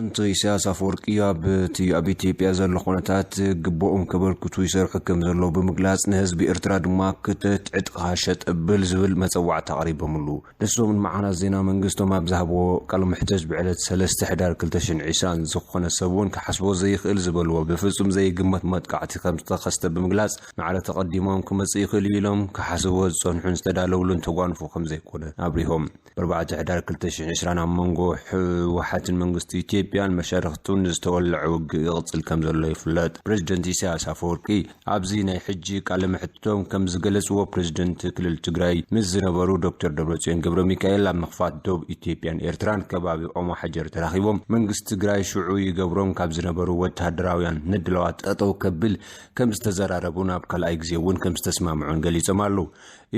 ፕሬዝደንት ኢሳያስ ኣፈወርቂ ኣብቲ ኣብ ኢትዮጵያ ዘሎ ኩነታት ግቡኦም ከበርክቱ ይሰርሑ ከም ዘለዉ ብምግላጽ፣ ንህዝቢ ኤርትራ ድማ ክተት ዕጥቕኻ ሸጥ እብል ዝብል መጸዋዕታ ኣቕሪቦምሉ። ንሶምን መዓናት ዜና መንግስቶም ኣብ ዝሃብዎ ቃለ መሕተት፣ ብዕለት ሰለስተ ሕዳር ክልተ ሽሕን ዕስራን ዝኾነ ሰብ እውን ክሓስቦ ዘይኽእል ዝበልዎ ብፍጹም ዘይግመት መጥቃዕቲ ከም ዝተኸስተ ብምግላጽ፣ ማዕረ ተቐዲሞም ክመጽእ ይኽእል እዩ ኢሎም ክሓስብዎ ዝጸንሑን ዝተዳለውሉን ተጓንፎ ከም ዘይኮነ ኣብሪሆም። ብኣርባዕተ ሕዳር ክልተ ሽሕን ዕስራን ኣብ መንጎ ህወሓትን መንግስቲ ኢትዮጵያን መሻርኽቱን ዝተወለዐ ውግእ ይቕጽል ከም ዘሎ ይፍለጥ። ፕሬዝደንት ኢሳያስ ኣፈወርቂ ኣብዚ ናይ ሕጂ ቃለ መሕትቶም ከም ዝገለጽዎ፣ ፕሬዝደንት ክልል ትግራይ ምስ ዝነበሩ ዶክተር ደብረጽዮን ገብረ ሚካኤል ኣብ ምኽፋት ዶብ ኢትዮጵያን ኤርትራን ከባቢ ኦሞ ሓጀር ተራኺቦም፣ መንግስቲ ትግራይ ሽዑ ይገብሮም ካብ ዝነበሩ ወተሃደራውያን ምድላዋት ጠጠው ከብል ከም ዝተዘራረቡን ኣብ ካልኣይ ግዜ እውን ከም ዝተስማምዑን ገሊጾም ኣለዉ።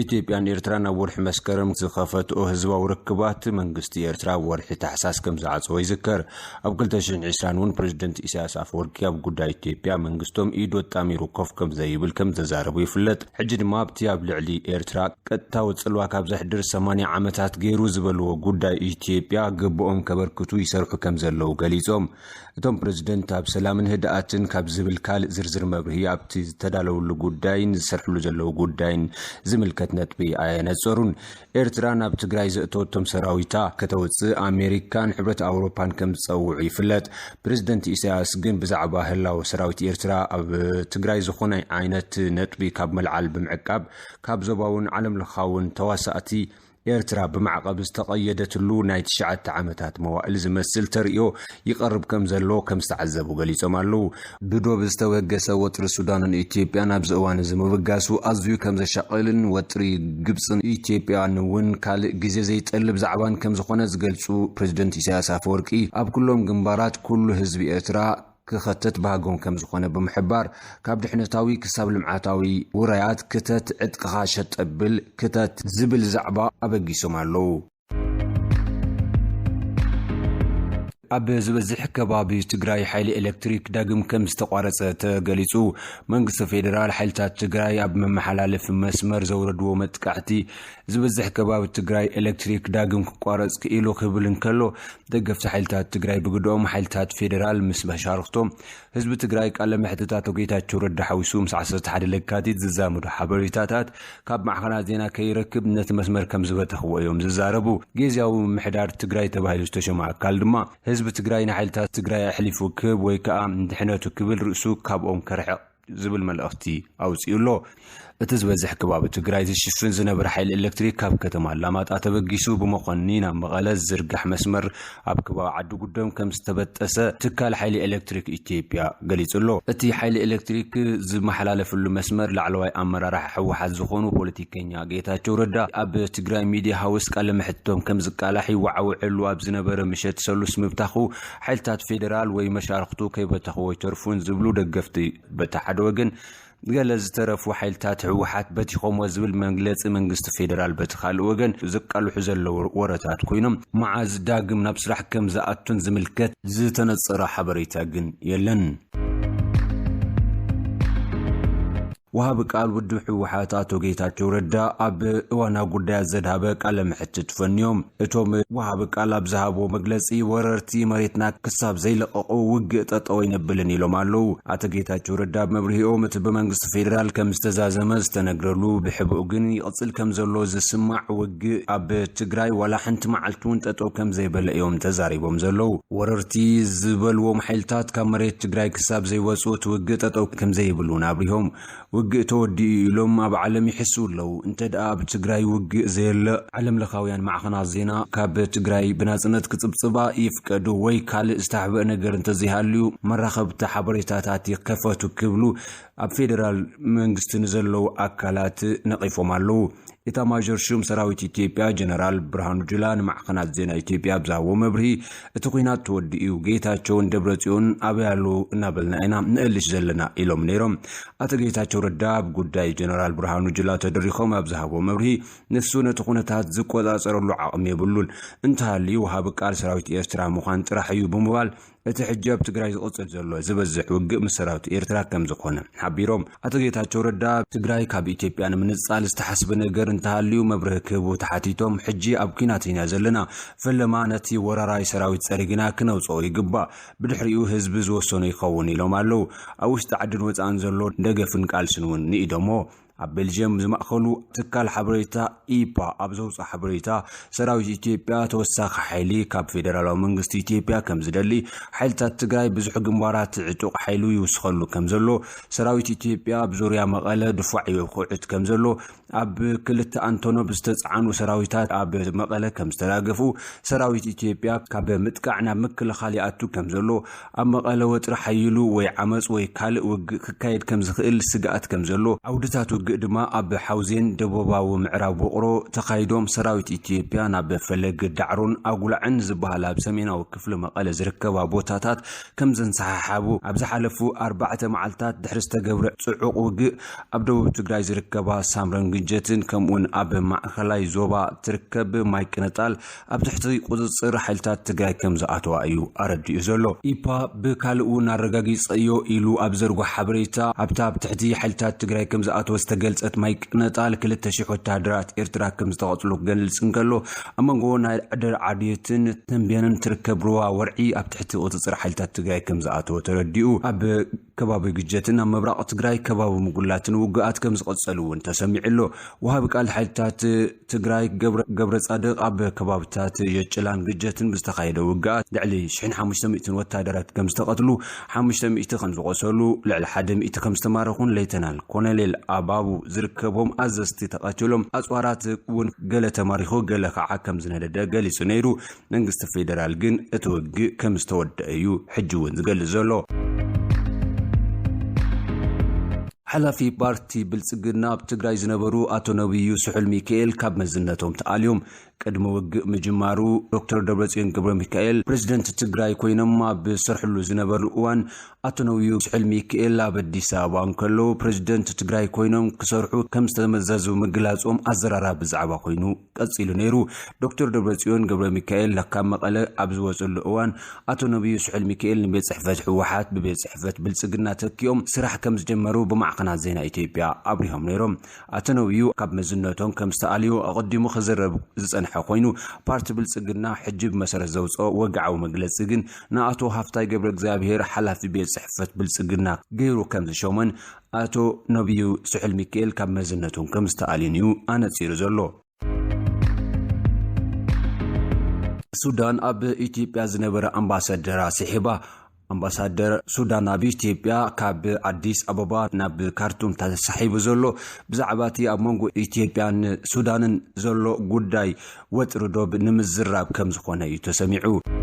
ኢትዮጵያን ኤርትራን ኣብ ወርሒ መስከረም ዝኸፈትኦ ህዝባዊ ርክባት፣ መንግስቲ ኤርትራ ኣብ ወርሒ ታሕሳስ ከም ዝዓጸዎ ይዝከር። ኣብ ክልተ ሽሕን ዕስራን እውን ፕሬዝደንት ኢሳያስ ኣፈወርቂ ኣብ ጉዳይ ኢትዮጵያ መንግስቶም ኢዱ ኣጣሚሩ ኮፍ ከም ዘይብል ከም ዘዛረቡ ይፍለጥ። ሕጂ ድማ ኣብቲ ኣብ ልዕሊ ኤርትራ ቀጥታዊ ጽልዋ ካብ ዘሕድር ሰማንያ ዓመታት ገይሩ ዝበልዎ ጉዳይ ኢትዮጵያ ግቡኦም ከበርክቱ ይሰርሑ ከም ዘለዉ ገሊጾም። እቶም ፕሬዝደንት ኣብ ሰላምን ህድኣትን ካብ ዝብል ካልእ ዝርዝር መብርሂ ኣብቲ ዝተዳለውሉ ጉዳይን ዝሰርሕሉ ዘለዉ ጉዳይን ዝምልከት ነጥቢ ኣየነጸሩን። ኤርትራ ናብ ትግራይ ዘእተወቶም ሰራዊታ ከተውጽእ ኣሜሪካን ሕብረት ኣውሮፓን ከም ዝጸውዑ ይፍለጥ። ፕሬዝደንት ኢሳያስ ግን ብዛዕባ ህላወ ሰራዊት ኤርትራ ኣብ ትግራይ ዝኾነ ዓይነት ነጥቢ ካብ ምልዓል ብምዕቃብ፣ ካብ ዞባውን ዓለም ለኻውን ተዋሳእቲ ኤርትራ ብማዕቐብ ዝተቐየደትሉ ናይ ትሽዓተ ዓመታት መዋእል ዝመስል ተርእዮ ይቐርብ ከም ዘሎ ከም ዝተዓዘቡ ገሊጾም ኣለዉ። ብዶብ ዝተበገሰ ወጥሪ ሱዳንን ኢትዮጵያን ኣብዚ እዋን እዚ ምብጋሱ ኣዝዩ ከም ዘሻቕልን ወጥሪ ግብጽን ኢትዮጵያን እውን ካልእ ግዜ ዘይጠልብ ዛዕባን ከም ዝኾነ ዝገልጹ ፕሬዝደንት ኢሳያስ ኣፈወርቂ፣ ኣብ ኩሎም ግንባራት ኩሉ ህዝቢ ኤርትራ ክኸተት ባህጎም ከም ዝኾነ ብምሕባር፣ ካብ ድሕነታዊ ክሳብ ልምዓታዊ ውራያት ክተት ዕጥቅኻ ሸጠብል ክተት ዝብል ዛዕባ ኣበጊሶም ኣለዉ። ኣብ ዝበዝሕ ከባቢ ትግራይ ሓይሊ ኤሌክትሪክ ዳግም ከም ዝተቋረጸ ተገሊጹ። መንግስቲ ፌዴራል ሓይልታት ትግራይ ኣብ መመሓላለፊ መስመር ዘውረድዎ መጥቃዕቲ ዝበዝሕ ከባቢ ትግራይ ኤሌክትሪክ ዳግም ክቋረጽ ክኢሉ ክብል እንከሎ፣ ደገፍቲ ሓይልታት ትግራይ ብግድኦም ሓይልታት ፌዴራል ምስ መሻርኽቶም ህዝቢ ትግራይ ቃለ መሕትት ኣቶ ጌታቸው ረዳ ሓዊሱ ምስ ዓሰርተ ሓደ ለካቲት ዝዛመዱ ሓበሬታታት ካብ ማዕኸናት ዜና ከይረክብ ነቲ መስመር ከም ዝበተኽዎ እዮም ዝዛረቡ። ግዝያዊ ምምሕዳር ትግራይ ተባሂሉ ዝተሸመ ኣካል ድማ ህዝቢ ትግራይ ንሓይልታት ትግራይ ኣሕሊፉ ክህብ ወይ ከዓ ንድሕነቱ ክብል ርእሱ ካብኦም ከርሕቕ ዝብል መልእኽቲ ኣውፂኡ ኣሎ። እቲ ዝበዝሕ ከባቢ ትግራይ ዝሽፍን ዝነበረ ሓይሊ ኤሌክትሪክ ካብ ከተማ ኣላማጣ ተበጊሱ ብመኾኒ ናብ መቐለ ዝዝርጋሕ መስመር ኣብ ከባቢ ዓዲ ጉደም ከም ዝተበጠሰ ትካል ሓይሊ ኤሌክትሪክ ኢትዮጵያ ገሊጹ ኣሎ። እቲ ሓይሊ ኤሌክትሪክ ዝመሓላለፈሉ መስመር ላዕለዋይ ኣመራርሓ ህወሓት ዝኾኑ ፖለቲከኛ ጌታቸው ረዳ ኣብ ትግራይ ሚዲያ ሃውስ ቃለ መሕትቶም ከም ዝቃላሕ ይወዓውዐሉ ኣብ ዝነበረ ምሸት ሰሉስ ምብታኹ ሓይልታት ፌዴራል ወይ መሻርኽቱ ከይበተኽዎ ይተርፉን ዝብሉ ደገፍቲ በቲ ሓደ ወገን፣ ገለ ዝተረፉ ሓይልታት ህወሓት በቲኾምዎ ዝብል መግለጺ መንግስቲ ፌዴራል በቲ ካልእ ወገን ዝቃልሑ ዘለዉ ወረታት ኮይኖም፣ መዓዝ ዳግም ናብ ስራሕ ከም ዝኣቱን ዝምልከት ዝተነጸረ ሓበሬታ ግን የለን። ወሃቢ ቃል ውድብ ህወሓት ኣቶ ጌታቸው ረዳ ኣብ እዋናዊ ጉዳያት ዘድሃበ ቃለ መሕትት ፈንዮም። እቶም ወሃቢ ቃል ኣብ ዝሃብዎ መግለጺ፣ ወረርቲ መሬትና ክሳብ ዘይለቐቑ ውግእ ጠጠው ኣይነብልን ኢሎም ኣለዉ። ኣቶ ጌታቸው ረዳ ኣብ መብርሂኦም፣ እቲ ብመንግስቲ ፌዴራል ከም ዝተዛዘመ ዝተነግረሉ፣ ብሕብኡ ግን ይቕጽል ከም ዘሎ ዝስማዕ ውግእ ኣብ ትግራይ ዋላ ሓንቲ መዓልቲ እውን ጠጠው ከም ዘይበለ እዮም ተዛሪቦም ዘለዉ። ወረርቲ ዝበልዎም ሓይልታት ካብ መሬት ትግራይ ክሳብ ዘይወፁ እቲ ውግእ ጠጠው ከም ዘይብል እውን ኣብሪሆም። ውግእ ተወዲኡ ኢሎም ኣብ ዓለም ይሕስው ኣለዉ። እንተ ደኣ ኣብ ትግራይ ውግእ ዘየለ፣ ዓለም ለኻውያን ማዕኸናት ዜና ካብ ትግራይ ብናጽነት ክጽብጽባ ይፍቀዱ ወይ ካልእ ዝተሓብአ ነገር እንተዘይሃልዩ፣ መራኸብቲ ሓበሬታታት ይከፈቱ ክብሉ ኣብ ፌደራል መንግስቲ ንዘለዉ ኣካላት ነቒፎም ኣለዉ። ኢታማዦር ሹም ሰራዊት ኢትዮጵያ ጀነራል ብርሃኑ ጁላ ንማዕኸናት ዜና ኢትዮጵያ ኣብ ዝሃቦ መብርሂ፣ እቲ ኲናት ተወዲኡ እዩ፣ ጌታቸውን ደብረጽዮን ኣበይ ኣለዉ እናበልና ኢና ንእልሽ ዘለና ኢሎም ነይሮም። ኣቶ ጌታቸው ረዳ ኣብ ጉዳይ ጀነራል ብርሃኑ ጁላ ተደሪኾም ኣብ ዝሃቦ መብርሂ፣ ንሱ ነቲ ኩነታት ዝቆጻጸረሉ ዓቕሚ የብሉን፣ እንተሃልዩ ወሃቢ ቃል ሰራዊት ኤርትራ ምዃን ጥራሕ እዩ ብምባል፣ እቲ ሕጂ ኣብ ትግራይ ዝቕጽል ዘሎ ዝበዝሕ ውግእ ምስ ሰራዊት ኤርትራ ከም ዝኾነ ሓቢሮም። ኣቶ ጌታቸው ረዳ ትግራይ ካብ ኢትዮጵያ ንምንጻል ዝተሓስበ ነገር እንተሃልዩ መብርሂ ክህቡ ተሓቲቶም፣ ሕጂ ኣብ ኲናት ኢና ዘለና፣ ፈለማ ነቲ ወራራይ ሰራዊት ጸሪግና ክነውጽኦ ይግባእ፣ ብድሕሪኡ ህዝቢ ዝወሰኖ ይኸውን ኢሎም ኣለዉ። ኣብ ውሽጢ ዓድን ወጻእን ዘሎ ደገፍን ቃልስን እውን ንኢዶሞ። ኣብ ቤልጅየም ዝማእኸሉ ትካል ሓበሬታ ኢፓ ኣብ ዘውፅኦ ሓበሬታ፣ ሰራዊት ኢትዮጵያ ተወሳኺ ሓይሊ ካብ ፌደራላዊ መንግስቲ ኢትዮጵያ ከም ዝደሊ፣ ሓይልታት ትግራይ ብዙሕ ግንባራት ዕጡቕ ሓይሉ ይውስኸሉ ከም ዘሎ፣ ሰራዊት ኢትዮጵያ ኣብ ዙርያ መቐለ ድፋዕ ይኹዕት ከም ዘሎ፣ ኣብ ክልተ ኣንቶኖቭ ዝተፅዓኑ ሰራዊታት ኣብ መቐለ ከም ዝተራገፉ፣ ሰራዊት ኢትዮጵያ ካብ ምጥቃዕ ናብ ምክልኻል ይኣቱ ከም ዘሎ፣ ኣብ መቐለ ወጥሪ ሓይሉ ወይ ዓመፅ ወይ ካልእ ውግእ ክካየድ ከም ዝኽእል ስግኣት ከም ዘሎ፣ ዓውድታት ውግእ ድማ ኣብ ሓውዜን ደቡባዊ ምዕራብ ውቕሮ ተኻይዶም፣ ሰራዊት ኢትዮጵያ ናብ ፈለግ ዳዕሮን ኣጉላዕን ዝበሃል ኣብ ሰሜናዊ ክፍሊ መቐለ ዝርከባ ቦታታት ከም ዘንሰሓሓቡ፣ ኣብ ዝሓለፉ ኣርባዕተ መዓልታት ድሕሪ ዝተገብረ ጽዑቕ ውግእ ኣብ ደቡብ ትግራይ ዝርከባ ሳምረን ግንጀትን ከምኡውን ኣብ ማእኸላይ ዞባ ትርከብ ማይ ቅነጣል ኣብ ትሕቲ ቁፅፅር ሓይልታት ትግራይ ከም ዝኣተዋ እዩ ኣረዲኡ ዘሎ። ኢፓ ብካልእ እውን ኣረጋጊፀዮ ኢሉ ኣብ ዘርጎ ሓበሬታ፣ ኣብታ ኣብ ትሕቲ ሓይልታት ትግራይ ከም ዝኣተወ ዝተገልፀት ማይ ቅነጣል ክልተ ሺሕ ወታደራት ኤርትራ ከም ዝተቐፅሉ ክገልፅ እንከሎ፣ ኣብ መንጎ ናይ ዕደር ዓድየትን ተንቤንን ትርከብ ሩባ ወርዒ ኣብ ትሕቲ ቁፅፅር ሓይልታት ትግራይ ከም ዝኣተወ ተረዲኡ። ኣብ ከባቢ ግጀትን ኣብ ምብራቕ ትግራይ ከባቢ ምጉላትን ውግኣት ከም ዝቐጸሉ እውን ተሰሚዑ ኣሎ። ወሃቢ ቃል ሓይልታት ትግራይ ገብረ፣ ገብረ ጻድቕ ኣብ ከባብታት የጭላን ግጀትን ብዝተኻየደ ውግኣት ልዕሊ ሽሕን ሓሙሽተ ሚእትን ወታደራት ከም ዝተቐትሉ፣ ሓሙሽተ ሚእቲ ከም ዝቖሰሉ፣ ልዕሊ ሓደ ሚእቲ ከም ዝተማረኹን ሌተናል ኮሎኔል ኣባቡ ዝርከቦም ኣዘዝቲ ተቐቲሎም፣ ኣጽዋራት እውን ገለ ተማሪኹ፣ ገለ ከዓ ከም ዝነደደ ገሊጹ ነይሩ። መንግስቲ ፌደራል ግን እቲ ውግእ ከም ዝተወደአ እዩ ሕጂ እውን ዝገልጽ ዘሎ። ሓላፊ ፓርቲ ብልጽግና ኣብ ትግራይ ዝነበሩ ኣቶ ነብዩ ስሑል ሚካኤል ካብ መዝነቶም ተኣልዮም። ቅድሚ ውግእ ምጅማሩ ዶክተር ደብረጽዮን ገብረ ሚካኤል ፕሬዝደንት ትግራይ ኮይኖም ኣብ ዝሰርሕሉ ዝነበሩ እዋን ኣቶ ነብዩ ስሑል ሚካኤል ኣብ ኣዲስ ኣበባ እንከለዉ ፕሬዝደንት ትግራይ ኮይኖም ክሰርሑ ከም ዝተመዘዙ ምግላጾም ኣዘራራቢ ዛዕባ ኮይኑ ቀጺሉ ነይሩ። ዶክተር ደብረጽዮን ገብረ ሚካኤል ካብ መቐለ ኣብ ዝወፅሉ እዋን ኣቶ ነብዩ ስሑል ሚካኤል ንቤት ጽሕፈት ህወሓት ብቤት ጽሕፈት ብልጽግና ተኪኦም ስራሕ ከም ዝጀመሩ ብማዕኸናት ዜና ኢትዮጵያ ኣብሪሆም ነይሮም። ኣቶ ነብዩ ካብ መዝነቶም ከም ዝተኣልዩ ኣቐዲሙ ክዝረብ ዝጸንሐ ኮይኑ፣ ፓርቲ ብልጽግና ሕጂ ብመሰረት ዘውፅኦ ወግዓዊ መግለጺ ግን ንኣቶ ሃፍታይ ገብረ እግዚኣብሔር ሓላፊ ቤት ጽሕፈት ብልጽግና ገይሩ ከም ዝሾመን ኣቶ ነብዩ ስሑል ሚካኤል ካብ መዝነቶም ከም ዝተኣልዩን እዩ ኣነጺሩ ዘሎ። ሱዳን ኣብ ኢትዮጵያ ዝነበረ ኣምባሳደራ ስሒባ። ኣምባሳደር ሱዳን ኣብ ኢትዮጵያ ካብ ኣዲስ ኣበባ ናብ ካርቱም ተሳሒቡ ዘሎ ብዛዕባ እቲ ኣብ መንጎ ኢትዮጵያን ሱዳንን ዘሎ ጉዳይ ወጥሪ ዶብ ንምዝራብ ከም ዝኾነ እዩ ተሰሚዑ።